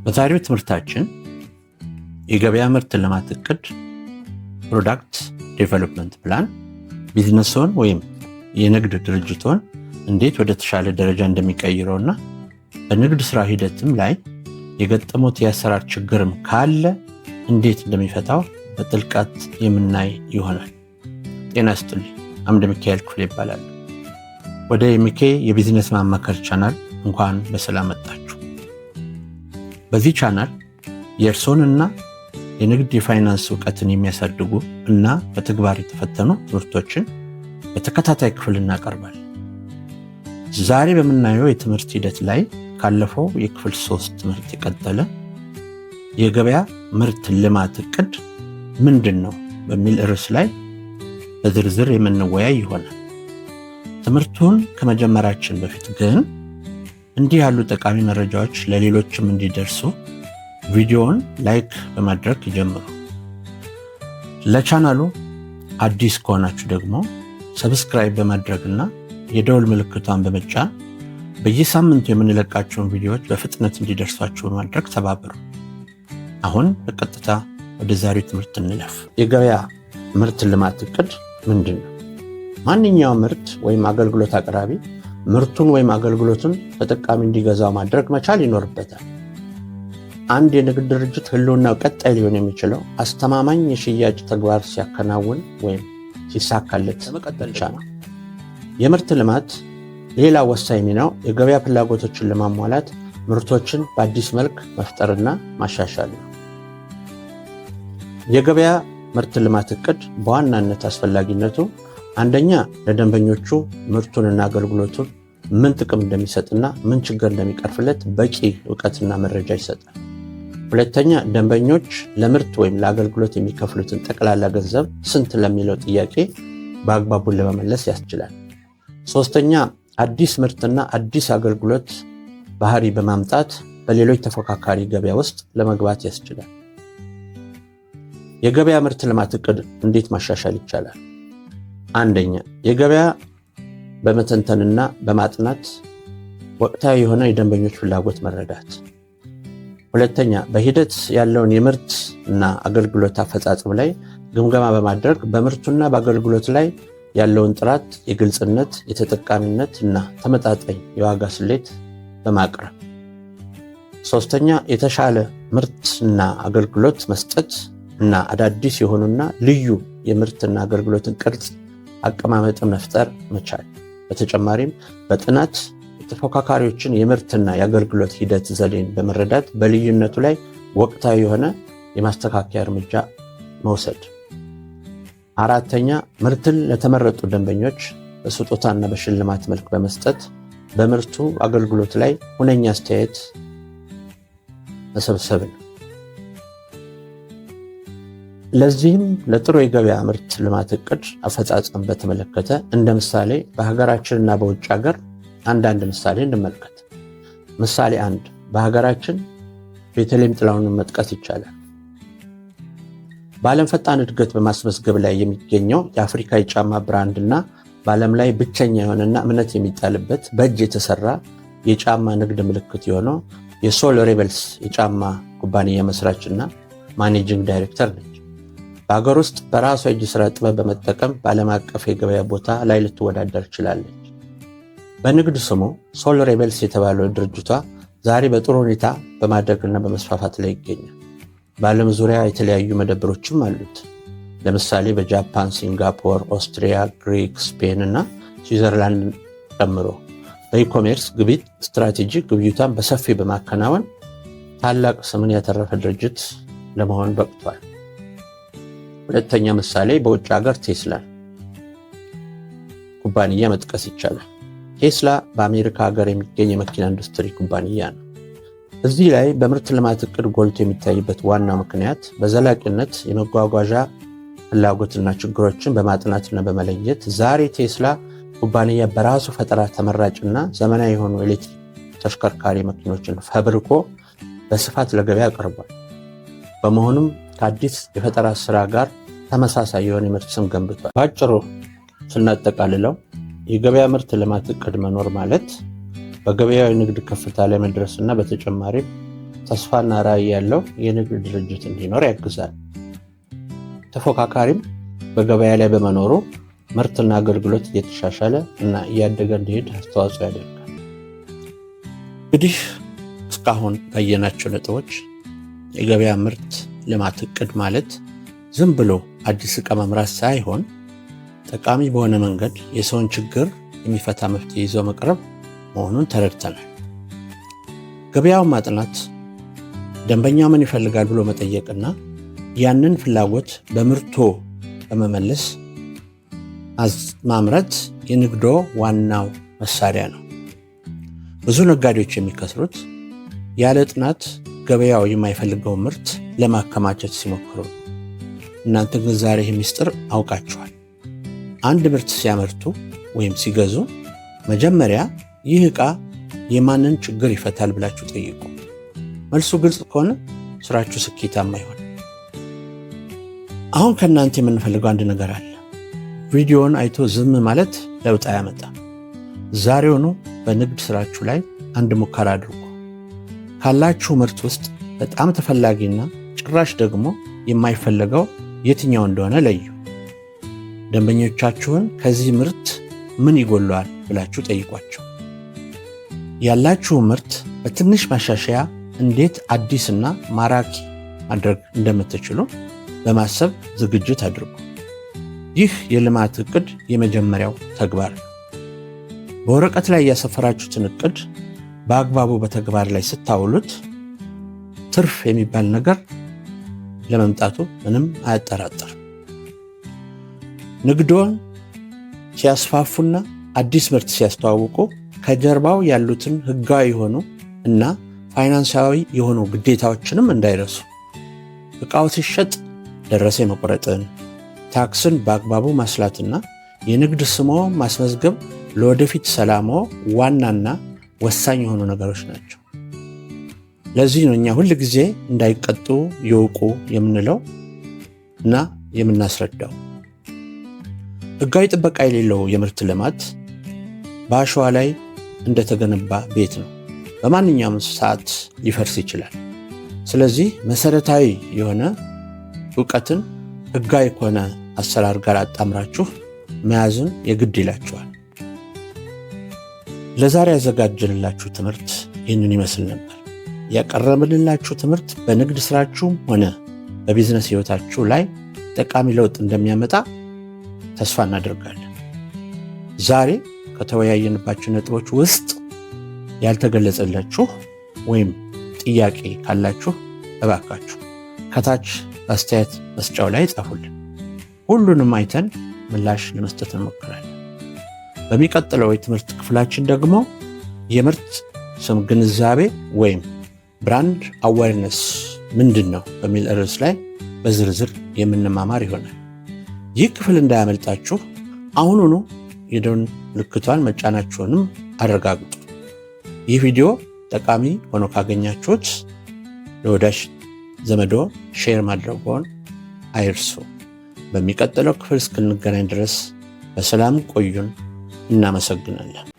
በዛሬው ትምህርታችን የገበያ ምርት ልማት እቅድ product development plan ቢዝነስዎን ወይም የንግድ ድርጅቶን እንዴት ወደ ተሻለ ደረጃ እንደሚቀይረውና በንግድ ስራ ሂደትም ላይ የገጠሙት የአሰራር ችግርም ካለ እንዴት እንደሚፈታው በጥልቀት የምናይ ይሆናል። ጤና ይስጥልኝ። አምደ ሚካኤል ክፍሌ ይባላል። ወደ የሚኬ የቢዝነስ ማማከር ቻናል እንኳን በሰላም መጣችሁ። በዚህ ቻናል የእርስዎንና የንግድ የፋይናንስ እውቀትን የሚያሳድጉ እና በተግባር የተፈተኑ ትምህርቶችን በተከታታይ ክፍል እናቀርባለን። ዛሬ በምናየው የትምህርት ሂደት ላይ ካለፈው የክፍል 3 ትምህርት የቀጠለ የገበያ ምርት ልማት እቅድ ምንድን ነው በሚል ርዕስ ላይ በዝርዝር የምንወያይ ይሆናል። ትምህርቱን ከመጀመራችን በፊት ግን እንዲህ ያሉ ጠቃሚ መረጃዎች ለሌሎችም እንዲደርሱ ቪዲዮውን like በማድረግ ይጀምሩ። ለቻናሉ አዲስ ከሆናችሁ ደግሞ subscribe በማድረግና የደወል ምልክቷን በመጫን በየሳምንቱ የምንለቃቸውን ቪዲዮዎች በፍጥነት እንዲደርሷችሁ በማድረግ ተባበሩ። አሁን በቀጥታ ወደ ዛሬው ትምህርት እንለፍ። የገበያ ምርት ልማት እቅድ ምንድን ነው? ማንኛውም ምርት ወይም አገልግሎት አቅራቢ ምርቱን ወይም አገልግሎቱን ተጠቃሚ እንዲገዛው ማድረግ መቻል ይኖርበታል። አንድ የንግድ ድርጅት ህልውናው ቀጣይ ሊሆን የሚችለው አስተማማኝ የሽያጭ ተግባር ሲያከናውን ወይም ሲሳካለት ብቻ ነው። የምርት ልማት ሌላ ወሳኝ ሚናው የገበያ ፍላጎቶችን ለማሟላት ምርቶችን በአዲስ መልክ መፍጠርና ማሻሻል ነው። የገበያ ምርት ልማት እቅድ በዋናነት አስፈላጊነቱ አንደኛ ለደንበኞቹ ምርቱንና አገልግሎቱን ምን ጥቅም እንደሚሰጥና ምን ችግር እንደሚቀርፍለት በቂ እውቀትና መረጃ ይሰጣል። ሁለተኛ ደንበኞች ለምርት ወይም ለአገልግሎት የሚከፍሉትን ጠቅላላ ገንዘብ ስንት ለሚለው ጥያቄ በአግባቡ ለመመለስ ያስችላል። ሶስተኛ አዲስ ምርትና አዲስ አገልግሎት ባህሪ በማምጣት በሌሎች ተፎካካሪ ገበያ ውስጥ ለመግባት ያስችላል። የገበያ ምርት ልማት እቅድ እንዴት ማሻሻል ይቻላል? አንደኛ የገበያ በመተንተንና በማጥናት ወቅታዊ የሆነ የደንበኞች ፍላጎት መረዳት። ሁለተኛ በሂደት ያለውን የምርት እና አገልግሎት አፈጻጸም ላይ ግምገማ በማድረግ በምርቱና በአገልግሎት ላይ ያለውን ጥራት፣ የግልጽነት፣ የተጠቃሚነት እና ተመጣጣኝ የዋጋ ስሌት በማቅረብ። ሶስተኛ የተሻለ ምርትና አገልግሎት መስጠት እና አዳዲስ የሆኑና ልዩ የምርትና አገልግሎትን ቅርጽ አቀማመጥን መፍጠር መቻል። በተጨማሪም በጥናት የተፎካካሪዎችን የምርትና የአገልግሎት ሂደት ዘዴን በመረዳት በልዩነቱ ላይ ወቅታዊ የሆነ የማስተካከያ እርምጃ መውሰድ። አራተኛ ምርትን ለተመረጡ ደንበኞች በስጦታና በሽልማት መልክ በመስጠት በምርቱ አገልግሎት ላይ ሁነኛ አስተያየት መሰብሰብ ነው። ለዚህም ለጥሩ የገበያ ምርት ልማት እቅድ አፈጻጸም በተመለከተ እንደ ምሳሌ በሀገራችንና በውጭ ሀገር አንዳንድ ምሳሌ እንመልከት። ምሳሌ 1፣ በሀገራችን ቤተልሔም ጥላሁንን መጥቀስ ይቻላል። በዓለም ፈጣን እድገት በማስመዝገብ ላይ የሚገኘው የአፍሪካ የጫማ brand እና በዓለም ላይ ብቸኛ የሆነና እምነት የሚጣልበት በእጅ የተሰራ የጫማ ንግድ ምልክት የሆነው የ Sole Rebels የጫማ ኩባንያ መስራች እና managing director ነች። በሀገር ውስጥ በራሷ የእጅ ስራ ጥበብ በመጠቀም በዓለም አቀፍ የገበያ ቦታ ላይ ልትወዳደር ችላለች። በንግድ ስሙ Sole Rebels የተባለው ድርጅቷ ዛሬ በጥሩ ሁኔታ በማደግና በመስፋፋት ላይ ይገኛል። በዓለም ዙሪያ የተለያዩ መደብሮችም አሉት። ለምሳሌ በጃፓን፣ ሲንጋፖር፣ ኦስትሪያ፣ ግሪክ፣ ስፔን እና ስዊዘርላንድ ጨምሮ በ e-commerce ግብይት ስትራቴጂ ግብይቷን በሰፊ በማከናወን ታላቅ ስምን ያተረፈ ድርጅት ለመሆን በቅቷል። ሁለተኛ ምሳሌ በውጭ ሀገር ቴስላ ኩባንያ መጥቀስ ይቻላል። ቴስላ በአሜሪካ ሀገር የሚገኝ የመኪና ኢንዱስትሪ ኩባንያ ነው። እዚህ ላይ በምርት ልማት እቅድ ጎልቶ የሚታይበት ዋናው ምክንያት በዘላቂነት የመጓጓዣ ፍላጎትና ችግሮችን በማጥናትና በመለየት ዛሬ ቴስላ ኩባንያ በራሱ ፈጠራ ተመራጭና ዘመናዊ የሆኑ ኤሌክትሪክ ተሽከርካሪ መኪኖችን ፈብርኮ በስፋት ለገበያ አቅርቧል። በመሆኑም ከአዲስ የፈጠራ ስራ ጋር ተመሳሳይ የሆነ የምርት ስም ገንብቷል። በአጭሩ ስናጠቃልለው የገበያ ምርት ልማት እቅድ መኖር ማለት በገበያው የንግድ ከፍታ ላይ መድረስና በተጨማሪም ተስፋና ራዕይ ያለው የንግድ ድርጅት እንዲኖር ያግዛል። ተፎካካሪም በገበያ ላይ በመኖሩ ምርትና አገልግሎት እየተሻሻለ እና እያደገ እንዲሄድ አስተዋጽኦ ያደርጋል። እንግዲህ እስካሁን ባየናቸው ነጥቦች የገበያ ምርት ልማት እቅድ ማለት ዝም ብሎ አዲስ ዕቃ ማምረት ሳይሆን ጠቃሚ በሆነ መንገድ የሰውን ችግር የሚፈታ መፍትሄ ይዞ መቅረብ መሆኑን ተረድተናል። ገበያውን ማጥናት፣ ደንበኛው ምን ይፈልጋል ብሎ መጠየቅና ያንን ፍላጎት በምርቶ በመመለስ ማምረት የንግዶ ዋናው መሳሪያ ነው። ብዙ ነጋዴዎች የሚከስሩት ያለ ጥናት ገበያው የማይፈልገውን ምርት ለማከማቸት ሲሞክሩ ነው። እናንተ ግን ዛሬ ይህ ምስጢር አውቃችኋል። አንድ ምርት ሲያመርቱ ወይም ሲገዙ መጀመሪያ ይህ ዕቃ የማንን ችግር ይፈታል ብላችሁ ጠይቁ። መልሱ ግልጽ ከሆነ ስራችሁ ስኬታማ ይሆናል። አሁን ከእናንተ የምንፈልገው አንድ ነገር አለ። ቪዲዮውን አይቶ ዝም ማለት ለውጥ አያመጣም። ዛሬውኑ በንግድ ስራችሁ ላይ አንድ ሙከራ አድርጉ። ካላችሁ ምርት ውስጥ በጣም ተፈላጊና ጭራሽ ደግሞ የማይፈለገው የትኛው እንደሆነ ለዩ። ደንበኞቻችሁን ከዚህ ምርት ምን ይጎለዋል ብላችሁ ጠይቋቸው። ያላችሁ ምርት በትንሽ ማሻሻያ እንዴት አዲስና ማራኪ ማድረግ እንደምትችሉ በማሰብ ዝግጅት አድርጉ። ይህ የልማት እቅድ የመጀመሪያው ተግባር ነው። በወረቀት ላይ ያሰፈራችሁትን እቅድ በአግባቡ በተግባር ላይ ስታውሉት ትርፍ የሚባል ነገር ለመምጣቱ ምንም አያጠራጥርም። ንግዶን ሲያስፋፉና አዲስ ምርት ሲያስተዋውቁ ከጀርባው ያሉትን ሕጋዊ የሆኑ እና ፋይናንሳዊ የሆኑ ግዴታዎችንም እንዳይረሱ። ዕቃው ሲሸጥ ደረሰኝ መቁረጥን፣ ታክስን በአግባቡ ማስላትና የንግድ ስሞ ማስመዝገብ ለወደፊት ሰላሞ ዋናና ወሳኝ የሆኑ ነገሮች ናቸው። ለዚህ ነው እኛ ሁል ጊዜ እንዳይቀጡ ይወቁ የምንለው እና የምናስረዳው። ሕጋዊ ጥበቃ የሌለው የምርት ልማት በአሸዋ ላይ እንደተገነባ ቤት ነው። በማንኛውም ሰዓት ሊፈርስ ይችላል። ስለዚህ መሰረታዊ የሆነ እውቀትን ሕጋዊ ከሆነ አሰራር ጋር አጣምራችሁ መያዝን የግድ ይላችኋል። ለዛሬ ያዘጋጀንላችሁ ትምህርት ይህንን ይመስል ነበር። ያቀረብንላችሁ ትምህርት በንግድ ስራችሁም ሆነ በቢዝነስ ህይወታችሁ ላይ ጠቃሚ ለውጥ እንደሚያመጣ ተስፋ እናደርጋለን። ዛሬ ከተወያየንባቸው ነጥቦች ውስጥ ያልተገለጸላችሁ ወይም ጥያቄ ካላችሁ እባካችሁ ከታች አስተያየት መስጫው ላይ ጻፉልን። ሁሉንም አይተን ምላሽ ለመስጠት እንሞክራለን። በሚቀጥለው የትምህርት ክፍላችን ደግሞ የምርት ስም ግንዛቤ ወይም brand awareness ምንድን ነው በሚል ርዕስ ላይ በዝርዝር የምንማማር ይሆናል። ይህ ክፍል እንዳያመልጣችሁ አሁኑኑ የደወል ምልክቷን መጫናችሁንም አረጋግጡ። ይህ ቪዲዮ ጠቃሚ ሆኖ ካገኛችሁት ለወዳጅ ዘመዶ share ማድረግዎን አይርሱ። በሚቀጥለው ክፍል እስክንገናኝ ድረስ በሰላም ቆዩን። እናመሰግናለን።